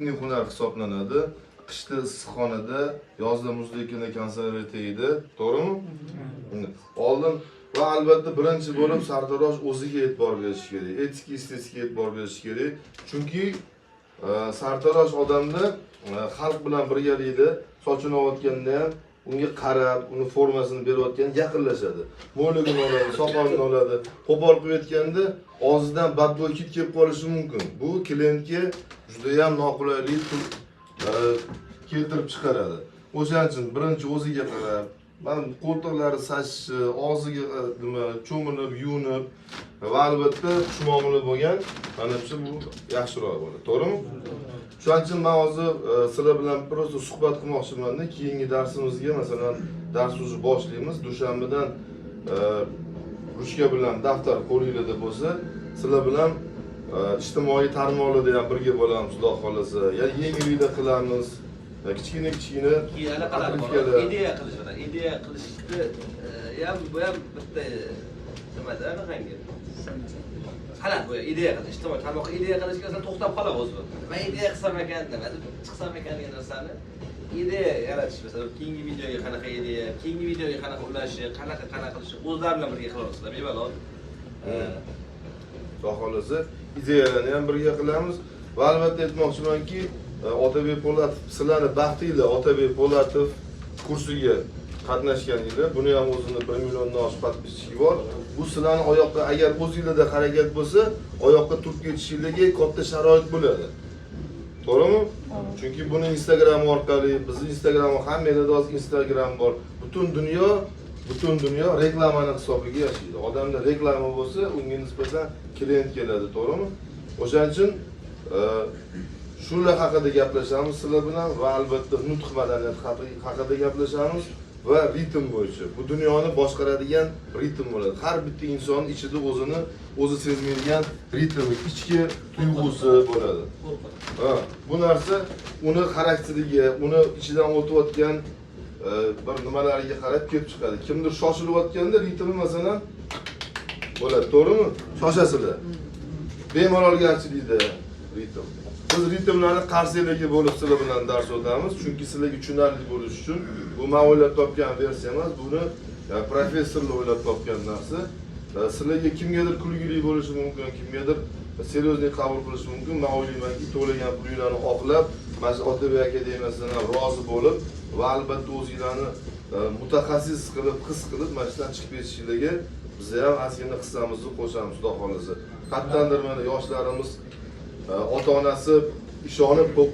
Hunar hisoblanadi. Qishda issiqxonada, yozda muzlikini konserva tegdi, to'g'rimi? Oldin va albatta birinchi bo'lib sartarosh o'ziga e'tibor berishi kerak, etik estetikaga e'tibor berishi kerak. Chunki sartarosh odamda xalq bilan birgalikda sochini olayotganda ham unga qarab, uni formasini berayotganda yaqinlashadi. Mo'yligini oladi, soqolini oladi. Qo'pol qo'yayotganda og'zidan badbo'y hid kelib qolishi mumkin. Bu klientga juda ham noqulaylik keltirib chiqaradi. O'shaning uchun birinchi o'ziga qarab, mana qo'ltiqlari sasishi, og'ziga nima cho'milib, yuvinib va albatta xushmuomala bo'lgan, manimcha, bu yaxshiroq bo'ladi. To'g'rimi? Shuning uchun man hozir sizlar bilan просто suhbat qilmoqchimanda, keyingi darsimizga, masalan, dars уже boshlaymiz. Dushanbadan ruchka bilan daftar qo'linglarda bo'lsa, sizlar bilan ijtimoiy tarmoqlarda ham birga bo'lamiz, Xudo xohlasa. Ya'ni yengillikda qilamiz. Kichkina kichkina Keyin anaqalar bor. отрывка lar. Ideya qilish bilan, ideya qilishni ham, bu ham bitta nimada anaqangi san'at bu. Ideya qilish, ijtimoiy tarmoqqa ideya qilishga, masalan, to'xtab qoladi o'zi. Nima ideya qilsam ekan, nima deb chiqsam ekan degan narsani ideya yaratish, masalan, keyingi videoga qanaqa ideya, keyingi videoga qanaqa ulashi, qanaqa qilishi, o'zlari bilan birga qila olasizlar bemalol. Xudo xohlasa, ideyalarni ham birga qilamiz va albatta aytmoqchimanki, Otabek Po'latov, sizlarni baxtinglar, Otabek Po'latov kursiga qatnashganinglar, buni ham o'zini 1 milliondan oshiq подписчик i bor. Bu sizlarni oyoqqa, agar o'zinglarda harakat bo'lsa, oyoqqa turib ketishinglarga katta sharoit bo'ladi. To'g'rimi? Chunki buni Instagram orqali, bizni Instagram, hammanglarda hozir Instagram bor. Butun dunyo reklamani hisobiga yashaydi. Odamda reklama bo'lsa, unga nisbatan klient keladi, to'g'rimi? O'shaning uchun shular haqida gaplashamiz sizlar bilan va albatta nutq madaniyati haqida gaplashamiz va ritm bo'yicha. Bu dunyoni boshqaradigan ritm bo'ladi. Har bitta inson ichida o'zini o'zi sezmaydigan ritmi, ichki tuyg'usi bo'ladi. Ha, bu narsa uni xarakteriga, uni ichidan o'tayotgan bir nimalariga qarab kelib chiqadi. Kimdir shoshilayotganda ritmi, masalan, bo'ladi, to'g'rimi? Shoshasizlar. Bemalolgarchilikda ritm. Biz ritmlarni qarsaklarga bo'lib sizlar bilan dars o'tamiz, chunki sizlarga tushunarli bo'lishi uchun. Bu man o'ylab topgan versiya emas, buni professorlar o'ylab topgan narsa. Sizlarga kimgadir kulgili bo'lishi mumkin, kimgadir серьезный qabul qilishi mumkin. Man o'ylaymanki, to'lagan pulinglarni oqlab, mana shu Otabek akademiyasidan ham rozi bo'lib va albatta o'zinglarni mutaxassis qilib his qilib, mana shundan chiqib ketishinglarga biz ham ozgina hissamizni qo'shamiz, Xudo xohlasa. Qayerdandir mana yoshlarimiz ota onasi ishonib qo'yib